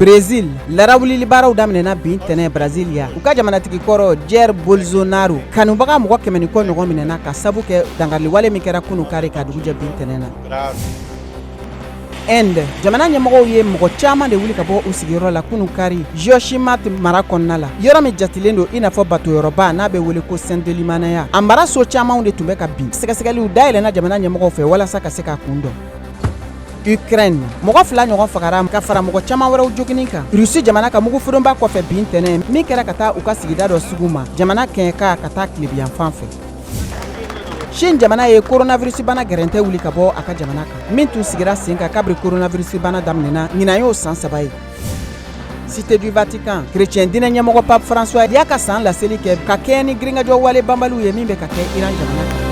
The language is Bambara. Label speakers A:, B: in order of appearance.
A: Brésil, larawulili baaraw daminɛna bi ntɛnɛn Brasilia. U ka jamanatigi kɔrɔ Jair Bolsonaro kanubaga mɔgɔ 100 ni kɔ ɲɔgɔn minɛna ka sabu kɛ dankariliwale min kɛra kunu kari ka dugujɛ bi ntɛnɛn na. Inde, jamana ɲɛmɔgɔw ye mɔgɔ caman de wuli ka bɔ u sigiyɔrɔ la kunu kari Joshimath mara kɔnɔna la, yɔrɔ min jatilen don i n'a fɔ batoyɔrɔba n'a bɛ wele ko Saint-Delimanaya. A mara so camanw de tun bɛ ka bin. Sɛgɛsɛgɛliw dayɛlɛnna jamana ɲɛmɔgɔw fɛ walasa ka se k'a kun dɔn. Ukraine, mɔgɔ 2 ɲɔgɔn fagara ka fara mɔgɔ caman wɛrɛw joginin kan Rusi jamana ka mugu fodonba kɔfɛ bi ntɛnɛn min kɛra ka taa u ka sigida dɔ sugu ma jamana kɛɲɛka ka taa tilebiyanfan fɛ. Chine jamana ye coronavirus bana gɛrɛntɛ wuli ka bɔ a ka jamana kan min tun sigira sen kan kabiri coronavirus bana daminɛna ɲinan y'o san 3 ye. Cité du Vatican, chrétien diinɛ ɲɛmɔgɔ Pape François y'a ka san laseli kɛ ka kɛɲɛ ni girinkajɔ wale banbaliw ye min bɛ ka kɛ Iran jamana kan.